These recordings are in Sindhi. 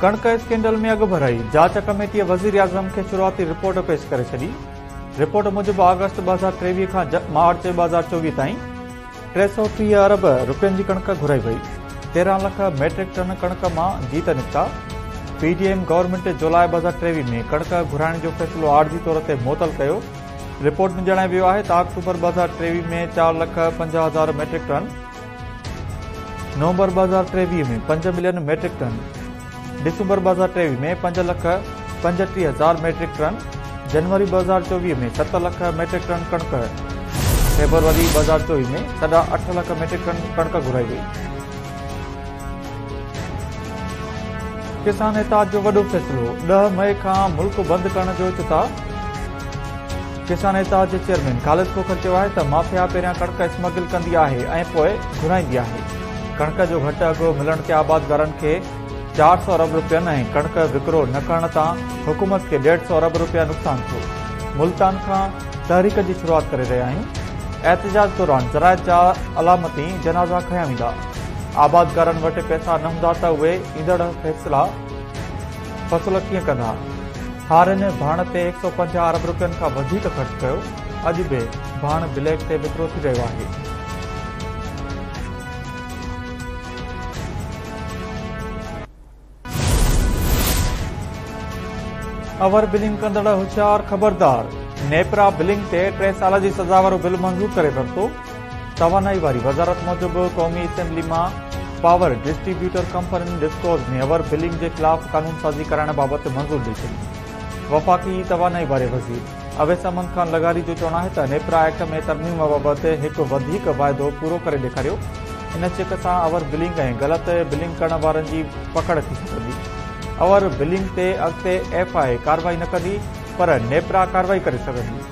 ڪڻڪ اسڪينڊل ۾ اڳڀرائي، جاچ ڪميٽيء وزيراعظم کي شروعاتي رپورٽ پيش ڪري ڇڏي. رپورٽ موجب آگسٽ 2023 کان مارچ 2024 تائين 330 ارب رپين جي ڪڻڪ گهرائي وئي، 13 لک ميٽرڪ ٽن ڪڻڪ مان جيت نڪتا. پي ڊي ايم گورنمينٽ جولاء 2023 ۾ ڪڻڪ گهرائڻ جو فيصلو عارضي طور تي معطل ڪيو. رپورٽ ۾ ڄاڻايو ويو آهي ته آڪٽوبر 2023 ۾ 4 لک 50 هزار ميٽرڪ ٽن، نومبر 2023 ۾ 5 million metric ton, December 2023 ۾ 5 lakh 35 هزار ميٽرڪ ٽن، جنوري 2024 ۾ 7 لک ميٽرڪ ٽن ڪڻڪ، فيبروري 2024 ۾ ساڍا 8 لک ميٽرڪ ٽن ڪڻڪ گهرائي وئي. ڪسان اتحاد جو وڏو فيصلو، 10 مئي کان ملڪ بند ڪرڻ جو چتاء. ڪسان اتحاد جي چيئرمين خالد کوکر چيو آهي ته مافيا پهريان ڪڻڪ اسمگل ڪندي آهي ۽ پوء گهرائيندي آهي، ڪڻڪ جو گهٽ اگهه ملڻ تي آبادگارن کي 400 ارب رپين ۽ ڪڻڪ وڪرو نه ڪرڻ تان حڪومت کي 150 ارب رپيا نقصان ٿيو، ملتان کان تحريڪ جي شروعات ڪري رهيا آهيون، احتجاج دوران زراعت جا علامتي جنازا کنيا ويندا، آبادگارن وٽ پئسا نه هوندا ته اهي ايندڙ فصل ڪيئن ڪندا؟ هارين ڀاڻ تي 150 ارب رپين کان وڌيڪ خرچ ڪيو، اڄ به ڀاڻ بليڪ تي وڪرو ٿي رهيو آهي. اوور بلنگ ڪندڙ هوشيار خبردار، نيپرا بلنگ تي 3 سال جي سزا وارو بل منظور ڪري ورتو. توانائي واري وزارت موجب قومي اسيمبلي مان پاور ڊسٽريبيوٽر ڪمپنين ڊسڪوز ۾ اوور بلنگ جي خلاف قانونسازي ڪرائڻ بابت منظور ڏئي ڇڏي. وفاقي توانائي واري وزير اويس احمد خان لغاري جو چوڻ آهي ته نيپرا ايڪٽ ۾ ترميم بابت هڪ وڌيڪ واعدو پورو ڪري ڏيکاريو، ان چيڪ سان اوور بلنگ ۽ غلط بلنگ ڪرڻ وارن جي پڪڙ ٿي سگهندي. اوور بلنگ تي اڳتي ايف I اي ڪارروائي نه ڪندي پر نيپرا ڪارروائي ڪري سگهندي.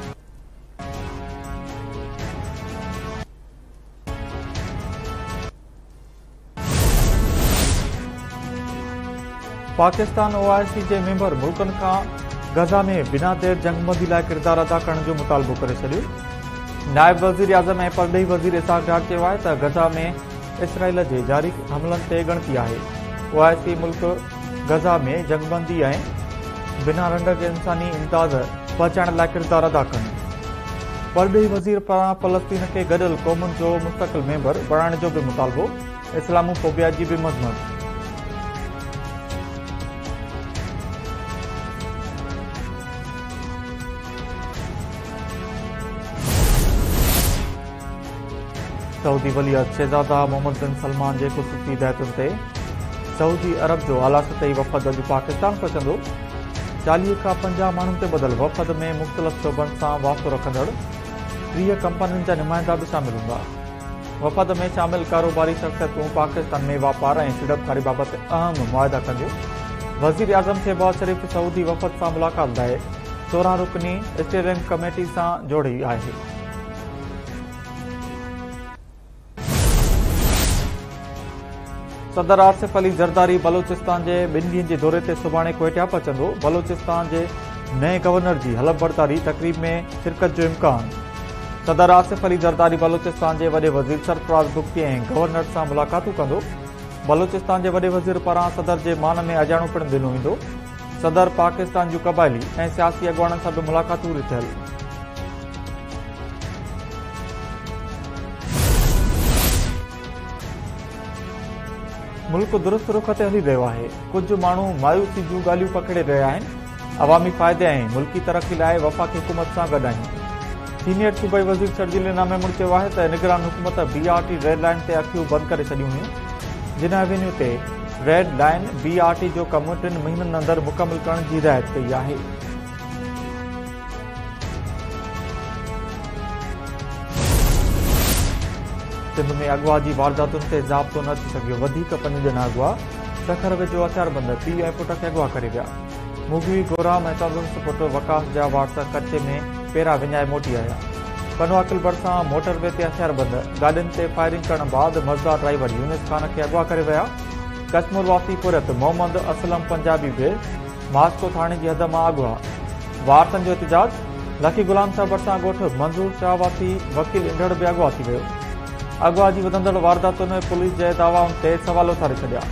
پاڪستان او آء سي جي ميمبر ملڪن کان غزه ۾ بنا دير جنگبندي لاء ڪردار ادا ڪرڻ جو مطالبو ڪري ڇڏيو. نائب وزيراعظم ۽ پرڏيهي وزير اسحاق ڊار چيو آهي ته غزه ۾ اسرائيل جي جاري حملن تي ڳڻتي آهي. او آء سي ملڪ غزه ۾ جنگبندي ۽ بنا رنڊڪ انساني امداد پهچائڻ لاء ڪردار ادا ڪن. پرڏيهي وزير پاران فلسطين کي گڏيل قومن جو مستقل ميمبر بڻائڻ جو به مطالبو، اسلامو فوبيا جي به مذمت. سعودي ولي عهد شهزاده محمد بن سلمان جي خصوصي هدايتن تي سعودي عرب جو اعليٰ سطحي وفد اڄ پاڪستان پهچندو. 40 کان 50 ماڻهن تي ٻڌل وفد ۾ مختلف شعبن سان واسطو رکندڙ 30 ڪمپنين جا نمائندا به شامل هوندا. وفد ۾ شامل ڪاروباري شخصيتون پاڪستان ۾ واپار ۽ سيڙپڪاري بابت اهم معاهدا ڪنديون. وزيراعظم شهباز شريف سعودي وفد سان ملاقات لاء 16 رڪني اسٽيئرنگ ڪميٽي سان جوڙي آهي. صدر آصف علي زرداري بلوچستان جي ٻن ڏينهن جي دوري تي سڀاڻي ڪوئيٽا پهچندو، بلوچستان جي نئين گورنر جي حلف برداري تقريب ۾ شرڪت جو امڪان. صدر آصف علي زرداري بلوچستان جي وڏي وزير سرفراز بگٽي ۽ گورنر سان ملاقاتون ڪندو. بلوچستان جي وڏي وزير پاران صدر جي مان ۾ آجياڻو پڻ ڏنو ويندو. صدر پاڪستان جون قبائلي ۽ سياسي اڳواڻن سان به ملاقاتون رٿيل. ملڪ درست رخ تي هلي رهيو آهي، ڪجهه ماڻهو مايوسي جون ڳالهيون پکيڙي رهيا آهن، عوامي فائدي ۽ ملڪي ترقي لاء وفاقي حڪومت سان گڏ آهيون. سينيئر صوبائي وزير شرجيل انعام ميمڻ چيو آهي ته نگران حڪومت B R T red line تي اکيون بند ڪري ڇڏيون هيون، جناح ايونيو تي red line B R T جو ڪم 3 مهينن اندر مڪمل ڪرڻ جي هدايت ڪئي آهي. سنڌ ۾ اغوا جي وارداتن تي ضابطو نه اچي سگهيو، وڌيڪ 5 ڄڻا اغوا، سکر ويجهو هٿياربند پيء ۽ پٽ کي اغوا ڪري ويا. مغوي گورام ۽ سندس پٽ وقاص جا وارث ڪچي ۾ پيرا وڃائي موٽي آيا. پنوعاقل ڀرسان موٽر وي تي هٿياربند گاڏين تي فائرنگ ڪرڻ بعد مزدا ڊرائيور يونس خان کي اغوا ڪري ويا. ڪشمور واسي پورهيت محمد اسلم پنجابي به ماسڪو ٿاڻي جي حد مان اغوا، وارثن جو احتجاج، لکي غلام شاهه ڀرسان ڳوٺ منظور شاهه واسي وڪيل انڍڙ به اغوا ٿي ويو. اغوا جي وڌندڙ وارداتن پوليس جي دعوائن تي سوال اٿاري ڇڏيا.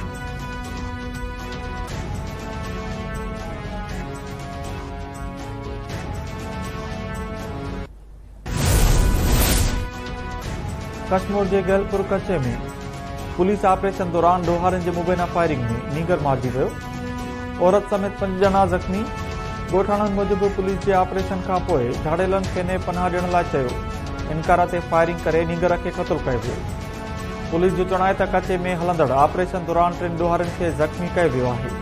ڪشمور جي گهلپور ڪچي ۾ پوليس آپريشن دوران ڏوهارين جي مبينا فائرنگ ۾ نينگر مارجي ويو، عورت سميت پنج ڄڻا زخمي، ڳوٺاڻن موجب پوليس جي آپريشن کانپوء ڌاڙيلن کين پناهه ڏيڻ لاء چيو، انڪار تي فائرنگ ڪري نينگر کي قتل ڪيو ويو. پوليس جو چوڻ آهي ته ڪچي ۾ هلندڙ آپريشن دوران ٽن ڏوهارين کي زخمي ڪيو ويو آهي.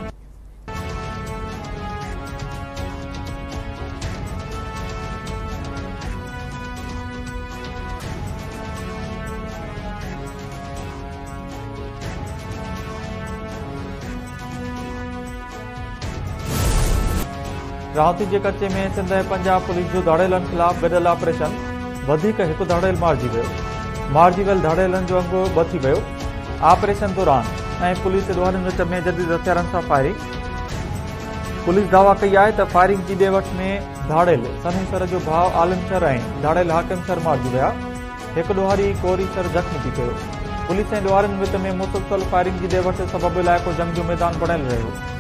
راهوتي جي ڪچي ۾ سنڌ ۽ پنجاب پوليس جو ڌاڙيلن خلاف گڏيل آپريشن، وڌيڪ هڪ ڌاڙيل مارجي ويو، مارجي ويل ڌاڙيلن جو انگ ٻه ٿي ويو. آپريشن دوران ۽ پوليس ڏوهارين وچ ۾ جديد هٿيارن سان فائرنگ، پوليس دعويٰ ڪئي آهي ته فائرنگ جي ڏي وٺ ۾ ڌاڙيل سنو شر جو ڀاء عالم شر ۽ ڌاڙيل حاڪم شر مارجي ويا، هڪ ڏوهاري ڪوري شر زخمي ٿي پيو. پوليس ۽ ڏوهارين وچ ۾ مسلسل فائرنگ جي ڏي وٺ سبب علائقو جنگ جو ميدان بڻيل رهيو.